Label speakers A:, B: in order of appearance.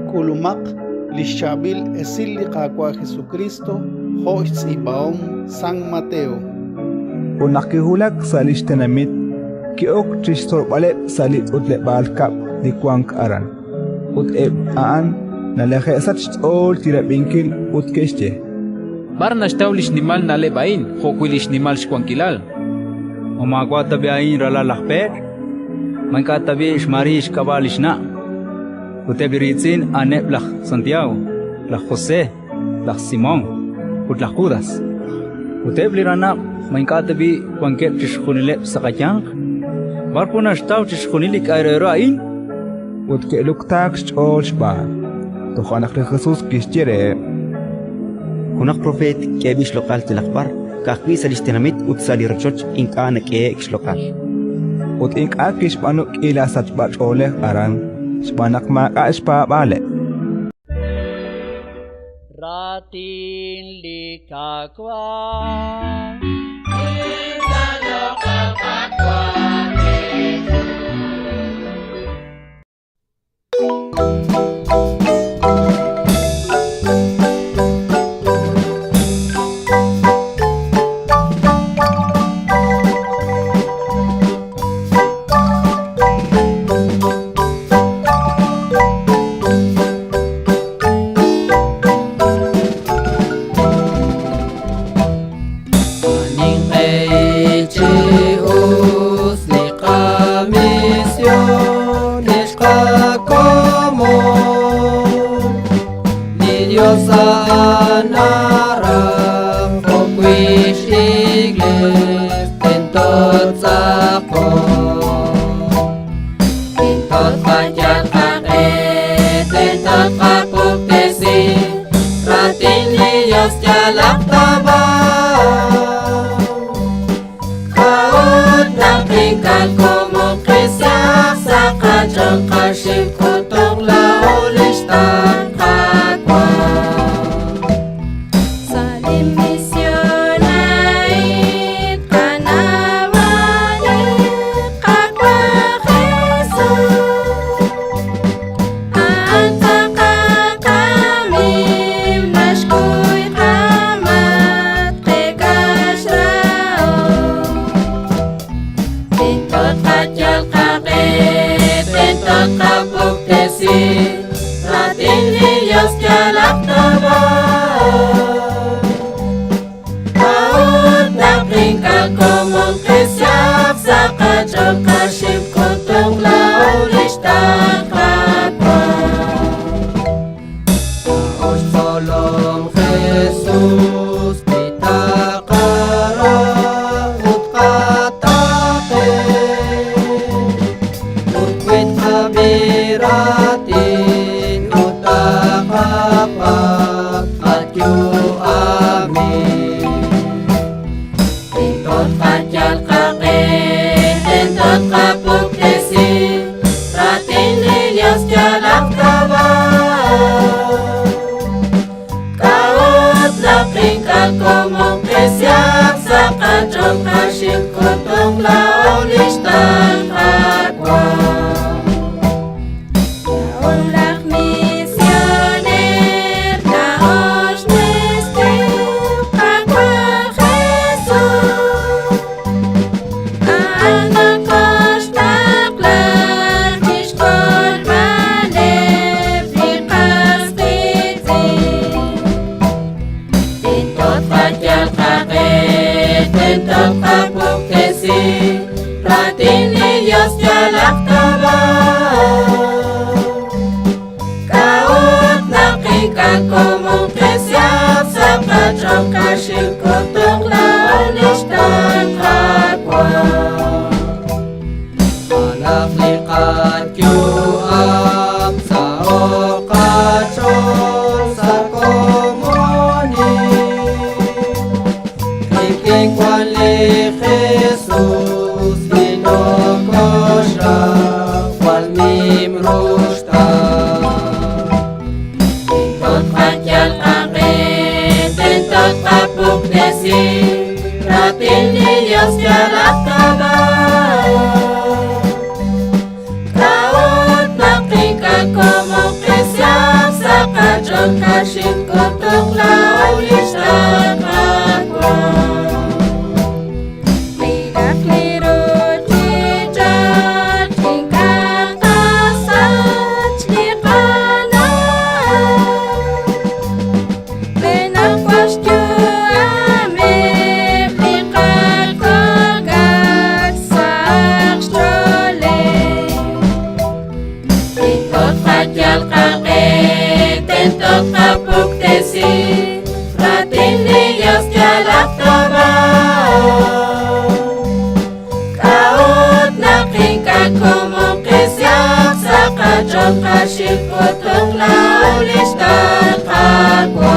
A: K'ulumaq li xchaab'il esil li Qaawa' Jesukristo jo' xtz'iib'ahom San Mateo.
B: Ut naq kiwulak sa' li xtenamit, ki'ok chi xtzolb'aleb' sa' li ch'utleb'aal kab'l li wank aran. Ut eb' a'an nalaje'sachk xch'ool chi rab'inkil ut ke'xye:
C: B'ar naxtaw li xnimal na'leb' a'in jo'wi' li xnimal xwankilal?
D: Ma maawa' tab'i' a'in ralal laj Peer? Ma ink'a' tab'i' xMariiy xk'ab'a' li xna'? Ut eb' li riitz'in a'aneb' laj Santiago, laj José, laj Simón ut laj Judas. Ut eb' li ranab' ma ink'a' tab'i' wankeb' chixjunileb' sa' qayanq? B'ar put naxtaw chixjunil li k'a' re ru a'in?
B: Ut ke'luktaak xch'ool xb'aan. Toja' naq li Jesus kixye reheb':
E: Junaq propeet k'eeb'il xloq'al yalaq b'ar, ka'ajwi' sa' li xtenamit ut sa' li rochoch ink'a' nak'ehe'k xloq'al.
B: Ut ink'a' kixb'aanu k'iila sachb'ach'oolej aran, xb'aan naq maak'a' xpaab'aaleb'.
F: Raatin li Qaawa'.
G: qach'ool qaxik k'utuq laa'o li xtaqaawa'. Qilaq li ruuchich'och' ink'a' qasach li qana'aj. Re naq wan xyu'ameb' li qakok'al sahaq xch'ooleb'. Tento tqayal qaq'e, tento tqapuktesi raatin li Yos yalaq ta b'ar. K'a'ut naq ink'a' komon qisihaq sa' qach'ool qaxik k'utuq laa'o li xtaqaawa'?